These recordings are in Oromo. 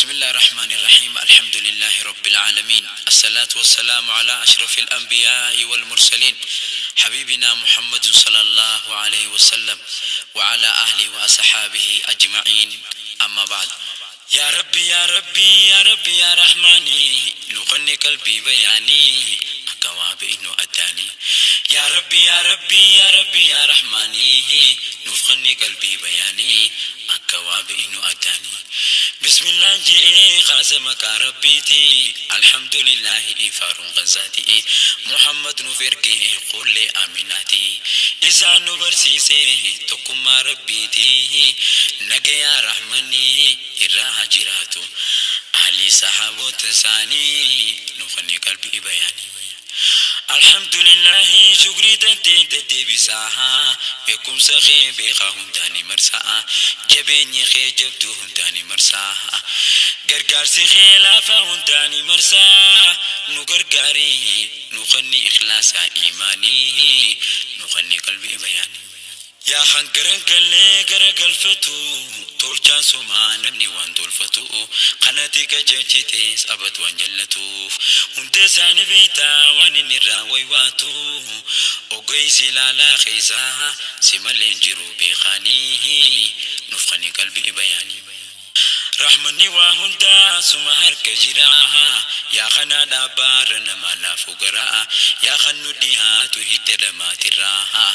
بسم الله الرحمن الرحيم الحمد لله رب العالمين الصلاة والسلام على أشرف الأنبياء والمرسلين حبيبنا محمد صلى الله عليه وسلم وعلى أهله وأصحابه أجمعين أما بعد يا ربي يا ربي يا ربي يا رحماني نغني قلبي بياني أكواب إنه أتاني يا ربي يا ربي يا ربي يا رحماني نغني قلبي بياني أكواب إنه أتاني بسم الله جئ خازمك ربيتي الحمد لله إفار غزاتي محمد نفرقي قل آميناتي إذا نبرسيسي تكما ربيتي نجيا رحمني إراها جراتو أهلي صحابة ساني نخني قلبي بياني الحمد لله شكري تنتي تدي بساها بكم سخي بيخا هنداني مرسا جبيني خي جبتو هنداني مرسا غرغار سخي لافا هنداني مرسا نو غرغاري نخني إخلاصا إيماني نخني قلبي بياني Yaa hangarangallee garagalfatu tolchaan somaa namni waan tolfatu kanatti qajeelchite sabatu waan jallatuuf hunda isaanii beektaa waan inni irraa waywaatu ogeessi ilaalaa keessaa si malee hin jiru beekaanii nuuf kan qalbii bayaanii. Rahmanni waa hundaa suma harka jira yaa kana dhaabbaarra nama laafu garaa yaa kan nu dhihaatu hidda dhamaatirraa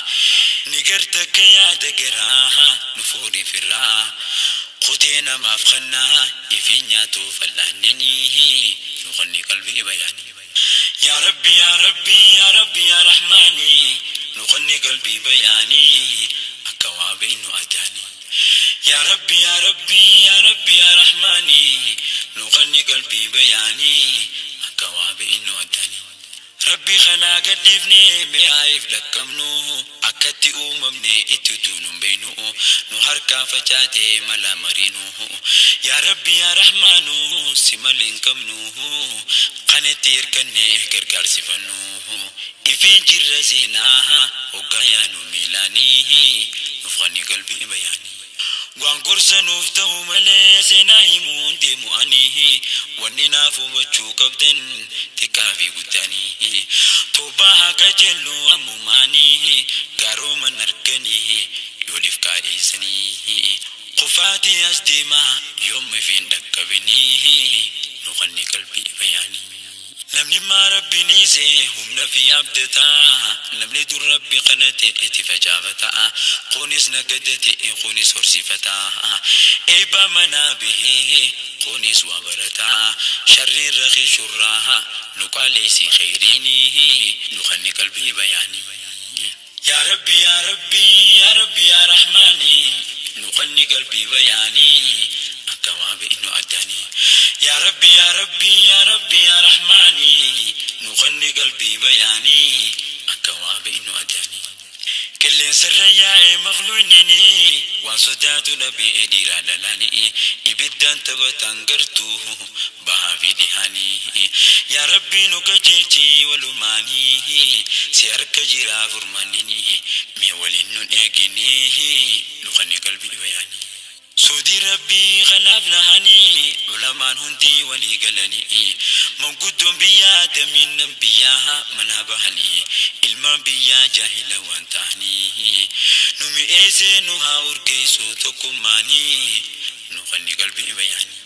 ni garta akka yaada garaa nu fuudhi firraa kutee namaaf kannaa ifi nyaatu fal'aannanii nu kanni qalbii bayaanii. يا ربي يا ربي يا ربي يا رحماني نغني قلبي بياني أكواب إنه أتاني يا ربي يا ربي يا ربي يا رحماني نغني قلبي بياني أكواب إنه أتاني ربي خنا قدفني ميعايف لكمنو أكتي أممني اتدون بينو نهر فجاتي ملا مرينو يا ربي يا رحمانو سمالين كمنو قنتي إركني غرغر سفنو إفين جر زيناها وقايانو ميلاني نفغني قلبي بياني waan gorsa nuuf ta'u malee seenaa himuun deemu ani wanni naaf hubachuu qabdan xiqqaa fi guddaanii toobaa haqa jellu ammumaanii gaarooman arganii yooliif kaadhiisanii qofaatii as deemaa yooma ifeen dhaqqabinii nu kanni qalbii bayaanii. Namni maa rabbiin dhiise humna fi abdataa namni dur rabbi kanate itti facaafataa kunis nagadate kunis horsiifataa eebba manaa bahee kunis waa barataa sharri irra shurraa nu qaaleessi khayriinii nu kanni qalbii bayaanii. يا ربي يا ربي يا ربي يا رحماني نقني قلبي بياني أكواب إنه أداني يا ربي يا ربي يا ربي يا رحماني نقني قلبي بياني أكواب إنه أداني Qilleensarra yaa'ee maqluunini waan sodaatu dhabee dhiiraa dhalaanii ibiddaan taphataan gartuu bahaa fi dhihaanii yaa rabbii nu qajeelchi walumaanii si harka jiraa furmaanini mee waliin nun eeginii nu kanni qalbii bayaanii. Soodii rabbii kanaaf nahanii ulamaan hundi walii galanii manguddoon biyyaa damiinnan biyyaa manaa bahanii ilmaan biyyaa jaahila waan ta'anii nu mi'eessee nu haa urgeessu tokkummaanii nu kanni qalbii bayaanii.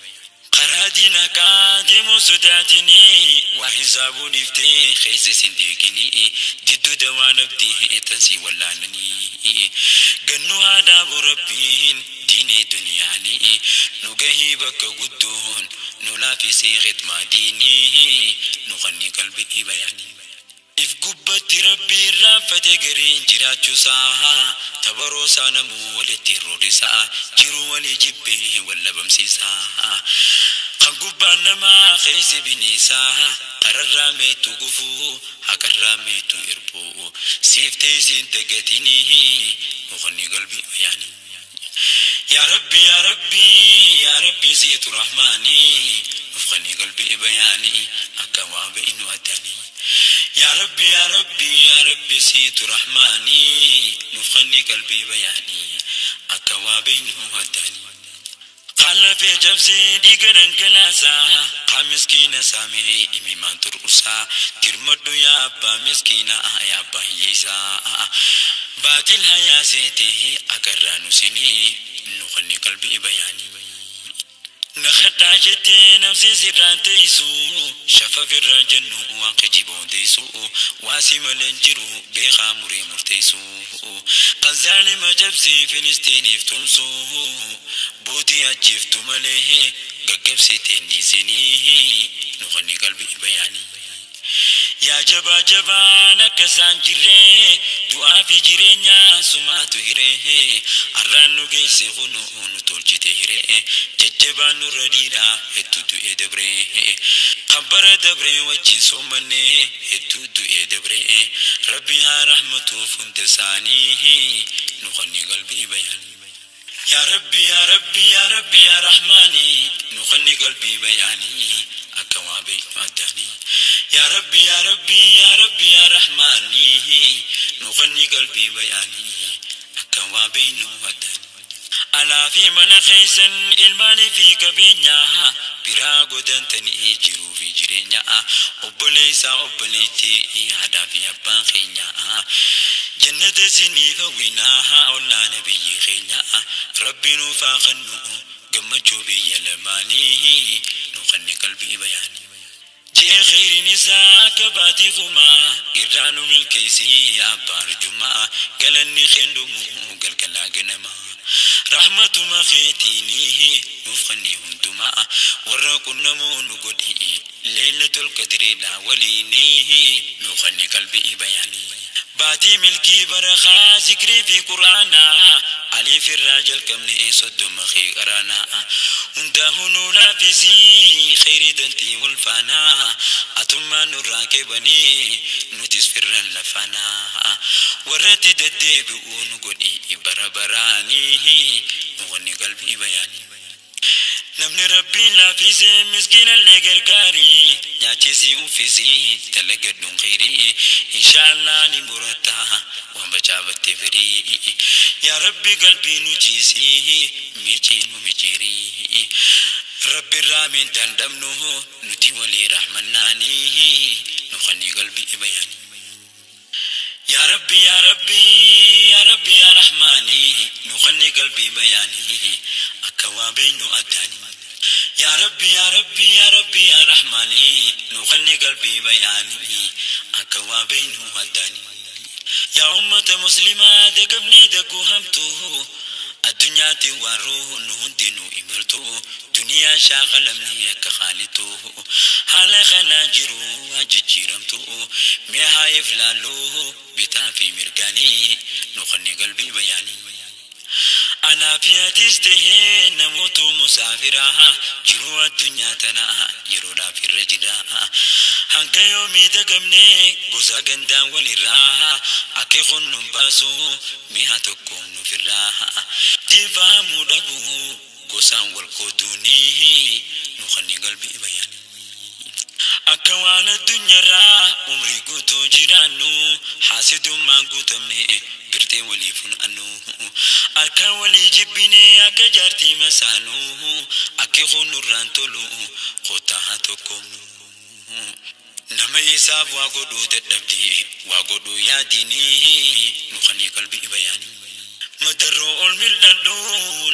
Karaa diinaa deemuu sodaatinii waa hisaabuu dhiiftee keessa sin deeginii didduu dawaa dhabdee tansii wallaananii gannu haa dhaabu rabbiin diinii duniyaanii nu gahii bakka guddoon nu laaffisee khidmaa diinii nu kanni qalbii bayaanii. If gubbatti rabbi irraanfate gariin jiraachuusaa tabaroosaa namuu walitti roorrisaa jiruu walii jibbee wallabamsiisaa kan gubbaan namaa keessa bineensaa kararraa meetu gufuu haqarraa meetu irbuu siiftee isiin dagatinii nu kanni qalbii bayaanii. يا ربي يا ربي يا ربي سيت رحماني نفخني قلبي بياني أكواب إنه أتاني يا ربي يا ربي يا ربي سيت رحماني نفخني قلبي بياني أكواب إنه أتاني Qallafee cabsee dhiiga dhangalaa. Kaa miskiina saamee imimaan xur'ursaa Dirmadhu yaa abbaa miskiinaa yaa abbaa hiyyeessaa Baaxil hayaa seete agarraa nu sinii Nu kanni qalbii bayaanii. Na kadhaa jettee nafseen sirraan teessu Shafaf irraan jennu waan kijiba odeessu Waa si malee hin jiru beekaa muree murteessu Kan zaalima cabsee Filistiiniif tumsu Bootii ajjeeftu malee gaggabsitee hin dhiisinii Nu kanni qalbii bayaanii. Yaa jabaa jabaan akka isaan jirree Du'aa fi jireenya sumaatu hiree Arraan nu geesse kunoo nu tolchite hiree Jajjabaan nurra dhiira hedduu du'ee dabree Kan bara dabree wajjin soommanne hedduu du'ee dabree Rabbi haa rahmatuuf hunda isaanii Nu kanni qalbii bayaan. Yaa Rabbi yaa Rabbi yaa Rabbi yaa Rahmaani nu kanni qalbii bayaani akka waa beeynu addaani Yaa Rabbi yaa Rabbi yaa Rabbi yaa Rahmaani nu kanni qalbii bayaani akka waa beeynu addaani Alaa fi mana keeysan ilmaani fi qabeenya biraa godaantanii jiruu fi jireenya obboleeysa obboleeytii haadhaa fi abbaan keenya Jannata isiniif hawwina ollaa nabiyyii keenya Rabbi nuuf haa kannu gammachuu biyya lamaanii nu kanne qalbii bayaanii Ji'a kheyriin isaa akka baatii kumaa irraa nu milkeessi abbaa arjummaa galanni keen dhumu galgalaa ganamaa Rahmatuma keetiini nuuf kanni hundumaa warra qunnamuu nu godhi Leylatul qadriidha waliini nu kanni qalbii bayaanii Baatii milkii barakaa zikrii fi qur'aanaa Aliif irraa jalqabne 30 kee qaraanaa Hundaahuu nuu laafisi kheyrii dantii wal faanaa Atummaan nurraa qeebanii nutis firran lafaanaa Warratti deddeebi'u nu godhi bara baraanii Nu kanni qalbii bayaanii. Namni Rabbiin laaffise miskiinallee gargaari nyaachisii uffisi dalagadhuun kheyrii inshaa Allah ni muratta waan facaafatte firii Yaa Rabbi qalbii nu ciisi miicii nu miciiri Rabbirraa mindaan dhabnu nuti walii rahmannaani nu khannii qalbii bayaanii. Yaa Rabbi yaa Rabbi yaa Rabbi yaa Rahmaani nu kanni qalbii bayaani akka waa beeynu addaani Yaa Rabbi yaa Rabbi yaa Rabbi yaa Rahmaani nu kanni qalbii bayaani akka waa beeynu addaani Yaa ummata muslimaa dagamnee daguu hamtuu Addunyaatti waarruu nu hundinuu imaltu Duniyaan shaakalamne akka qaalittu Haala kanaan jiru haa jijjiiramtu Mee haa if laallu bitaa fi mirgaani Nu kanni qalbii bayaani Anaa fi atis tahee namoottu musaafira Jiruu addunyaa tana yeroodhaaf irra jirra Hanga yoomii dagamne gosa gandaan walirraa Akki kun nun baasu mee haa tokkoomnu firraa Diin fahamuu dhabuu gosaan wal qooduuni nu kanni qalbii bayaani Akka waan addunyarraa umrii guutuu jiraannu haasidummaan guutamne birxee walii funaannu Harka walii jibbine akka jaartii masaanu akki kun nurraan tolu koottaa haa tokkoomnu Nama isaaf waa godhuu dadhabde waa godhuu yaadini nu kanii qalbii bayaani Madarroo ol mildhadhu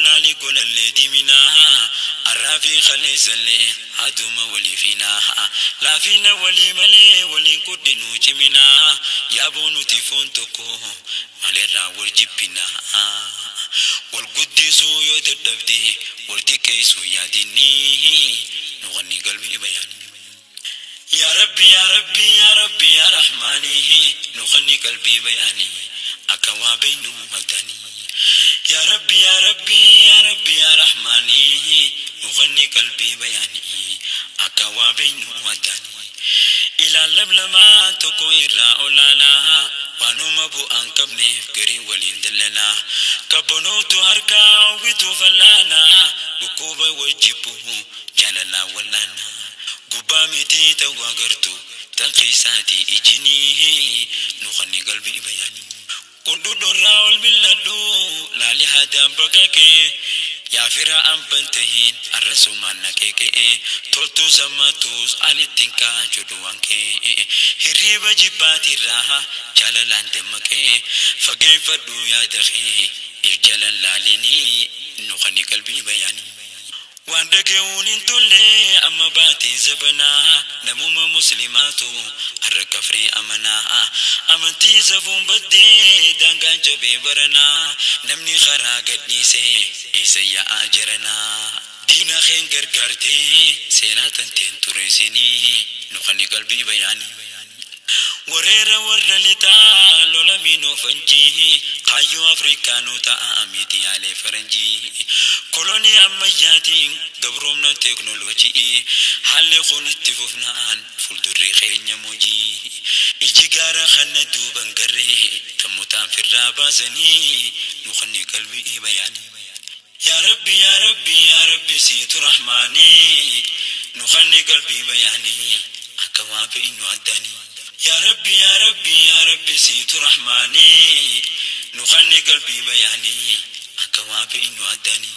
laali golallee diiminaa Arraa fi kaleessallee haaduma walii fiinaa Laafina walii malee waliin qudhinuu ciminaa Yaaboo nuti foon tokko maalirraa wal jibbinaa Wal guddisuu yoo dadhabde wal xiqqeessuu yaadini nu kanii qalbii bayaani. Yaa Rabbi yaa Rabbi yaa Rabbi yaa Rahmaani nu kanni qalbii bayaani akka waa beynu addaani Yaa Rabbi yaa Rabbi yaa Rabbi yaa Rahmaani nu kanni qalbii bayaani akka waa beynu addaani Ilaan lamlamaa tokko irraa olaanaa waanuma bu'aan qabneef gariin waliin dallanaa Qabbanootu harkaa hawwituu fal'aanaa dhukkuba wal jibbu jaalalaan wal'aanaa Gubbaa mitii tan waa gartu tan keessaati ijinii nu kanni qalbii bayaanii. Qundhudhorraa ol mil'adhu laali haadaan baqaqee Yaa fira amban tahin arrasumaan na qeeqe'e toltuus hammaatuus ani ittiin ka'a waan kee hirriiba jibbaatirraa jaalalaan dammaqee fageeffadhu yaada kee if jalan laalinii nu kani qalbii bayaanii. Waan dhaga'uun hin tolle amma baatee zabanaa namuma muslimaatu har'a kafree amanaa amantii safuun baddee daangaan cabee baranaa namni karaa gadhiisee eessa yaa'aa jaranaa diina keen gargaartee seenaa tanteen tureessinii nu kani qalbii bayaanii. Wareera warra lixaa lola miinoo fanjii kaayyoo Afrikaanota miidiyaalee faranjii kolonii ammayyaatiin gabroomna teeknooloojii haalli kun itti fufnaan fuuldurri keenya mojii iji gaara kana duuban garree tammutaan firraa baasanii nu kanni qalbii bayaanii. Yaa Rabbi yaa Rabbi yaa Rabbi siitu rahmaanii nu kanni qalbii bayaanii akka waa beeynu addaanii. Yaa Rabbi yaa Rabbi yaa Rabbi siitu rahmaanii nu kanni qalbii bayaanii akka waa beeynu addaanii.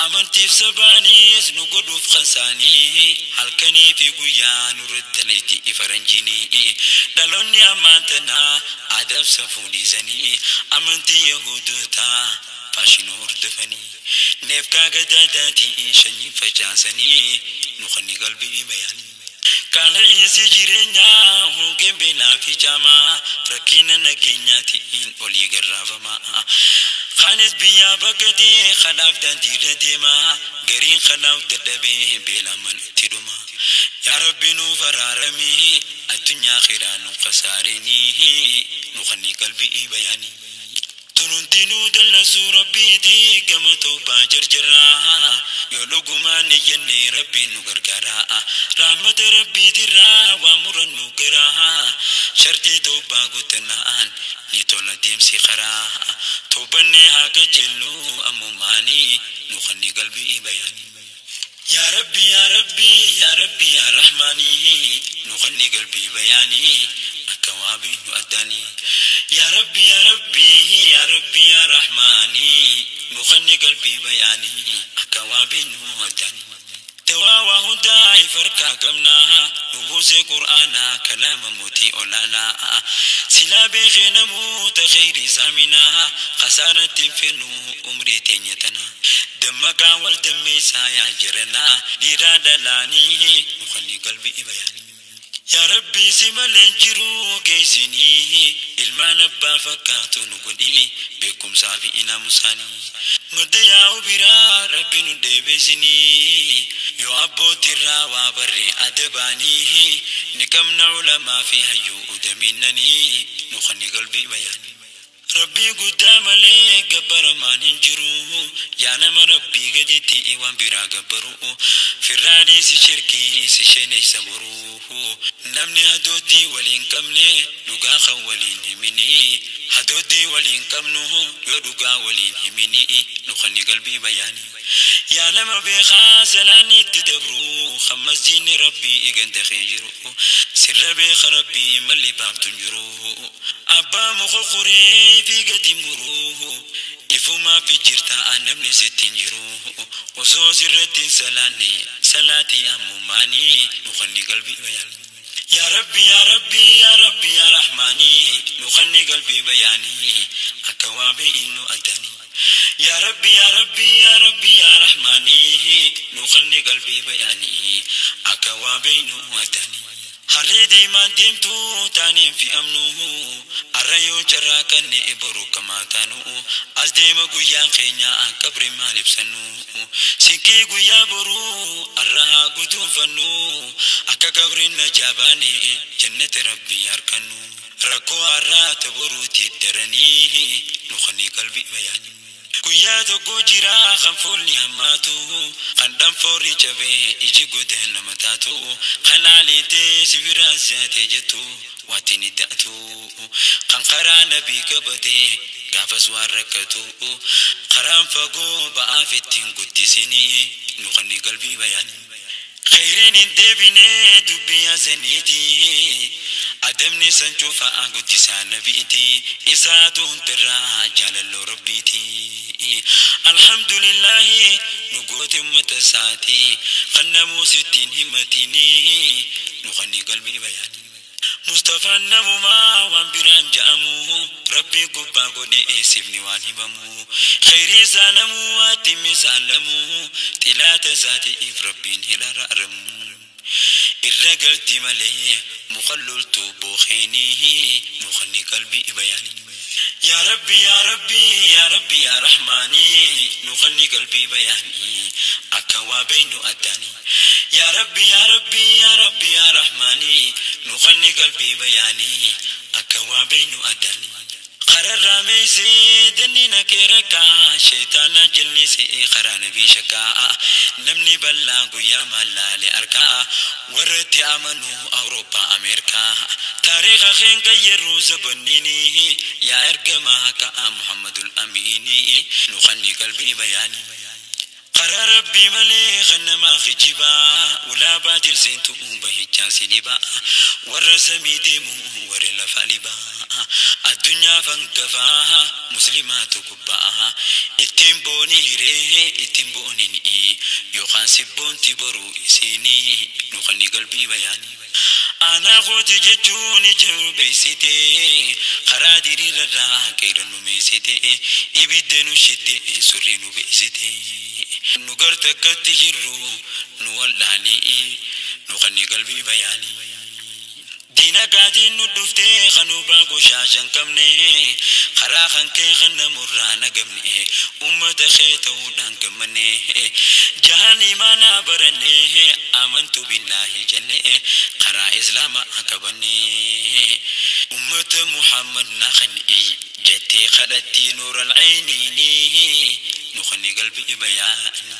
Amantiif sabaaniis nu godhuuf kansaanii halkanii fi guyyaa nurratti dalayti faranjiinii dhaloonni ammaan tanaa aadaaf safuu dhiisanii amantii yahudotaa faashinoo hordofanii neefkaa gadaadaatii sanyii facaasanii nu kanni qalbii bayaanii. Qaala'insi jireenyaa hongeen beelaa fi caamaa rakkina nageenyaatiin olii garraafamaa. Kaanis biyyaa bakkatee kadhaaf daandiirra deemaa gariin kanaaf dadhabee beelaan manatti dhuma. Yaa Rabbi nuuf araaramii addunyaa kiraa nu kasaarinii nu kanni qalbii bayaanii. Tun hundinuu dallasuu rabbiiti gama toobaa jarjarraa yoo dhugumaan iyyannee rabbiin nu gargaaraa rahmata rabbiitirraa waa murannu garaa shartii toobaa guuttannaan ni tola deemsi karaa toobannee haa qajeellu ammumaanii nu kanni qalbii bayaanii. Yaa Rabbi yaa Rabbi yaa Rabbi yaa Rahmaanii nu kanni qalbii bayaanii akka waa beeknu addaanii. Yaa Rabbi yaa Rabbi yaa Rabbi yaa Rahmaanii nu kanni qalbii bayaanii akka waa beeknu addaanii. Dawaa waa hundaa ifarkaa qabnaa nu buuse qur'aanaa kalaama mootii olaanaa silaa beekee namoota kheyrii saaminaa khasaaratti hin fennu umrii teenya tana dammaqaa wal dammeessaa yaa jiranaa dhiiraa dhalaanii nu kanni qalbii bayaanii. Yaa Rabbi si malee jiru geessinii ilmaan abbaa fakkaatu nu godhi beekumsaa fi naamusaanii. Madda yaa'u biraa Rabbi nu deebisinii yoo abbootirraa waa barre adabaanii ni qabna ulamaa fi hayyuu udaminnanii nu kanni qalbii bayaanii. Rabbii guddaa malee gabbaramaan hin jiru yaa nama rabbii gaditti waan biraa gabbaru firraadhiisi shirkii si sheeneysa boruu namni hadooddii waliin qabne dhugaa kan waliin himini hadooddii waliin qabnu yoo dhugaa waliin himini nu kanni qalbii bayaanii. Yaa nama beekaa salaanni itti dabru kan masjiidni rabbii ganda kee jiru sirra beeka rabbii malli baabtu hin jiru. Abbaa muka koree fi gadi muruu ifumaa fi jirta namni sitti hin jiru osoo sirratti hin salaanne salaatii ammumaanii nu kanni qalbii bayaanii. Yaa Rabbi yaa Rabbi yaa Rabbi yaa Rahmaanii nu kanni qalbii bayaanii akka waa beeynu addaanii. Yaa Rabbi yaa Rabbi yaa Rabbi yaa Rahmaanii nu kanni qalbii bayaanii akka waa beeynu addaanii. Harree deemaan deemtu taaneen fe'amnu arra yoo carraa kanne boru kamaa taanu as deema guyyaan keenya qabri maal ibsannu sinkii guyyaa boruu arra haa guduunfannu akka qabriin na jaabaane jannata rabbii harkannu rakkoo har'aa ta boruuti daranii nu kanni qalbii bayaanii. Guyyaa tokko jira kan fuulli hammaatu kan dhanfoorri cabee iji godee nama taatu kan aaliitee si biraa si'atee jettu waatti ni da'atu kan karaa nabii qabatee gaafas waan rakkatu karaan fagoo ba'aaf ittiin guddisinii nu kanni qalbii bayaanii. Kheyriin hin deebinee dubbii hasaniiti. Adabni san cufa guddisaa nabiiti, isaatu hundarraa jaalalloo Rabbiiti. Alhamdulillaahi nu goote ummata isaati, kan namuu sitti hin himatini, nu kanni qalbii bayaani. Mustafaan namumaa waan biraan ja'amu, Rabbii gubbaa godhe sifni waan himamu. Kheyrii isaa namuu waatti misaalamu, xilaata isaatiif Rabbiin hin araaramu. Irra galti malee mukan loltu bookeeni, nu kanni qalbii bayaani. Yaa Rabbi yaa Rabbi yaa Rabbi yaa Rahmaani, nu kanni qalbii bayaani, akka waa beynu addaani. Yaa Rabbi yaa Rabbi yaa Rabbi yaa Rahmaani, nu kanni qalbii bayaani, akka waa beynu addaani. Kararraa meeysee danni naqee rakkaa, sheyxaana jallisee karaa nabii shakkaa. Namni bal'aa guyyaa maal laale arkaa, warra itti amanu Awurooppaa Ameerkaa. Taariikha keen qayyaruu zabanniini, yaa ergamaa haqaa Muhammadul Amiini, nu kanni qalbii bayaani. Karaa Rabbii malee kan namaa kijibaa, ulaa baatil seentu bahichaa si dhibaa, warra samii deemu warri lafaa dhibaa, addunyaaf hangafaa muslimaatu gubbaa, ittiin booni hiree ittiin boonini, yookaan si boonti boru isiini, nu kanni qalbii bayaani. Aanaa kooti jechuun ija nu beeksite, karaa diriirarraa qeera nu meessite, ibidda nu shidde surree nu beeksite. Nu gar takkatti jirru nu wal'aali, nu kanni qalbii bayaani. Diina kaatiin nu dhuftee kan hubaa qoshaasha hin qabne, karaa kan kee kan namurraa nagamne, ummata kee ta'uudhaan gammanne. Jahaan imaanaa baranne, amantu billaahi jenne, karaa islaamaa qabanne. Ummata Muhammad naa kanni jettee kadhattii nuural ayniini, nu kanni qalbii bayaani.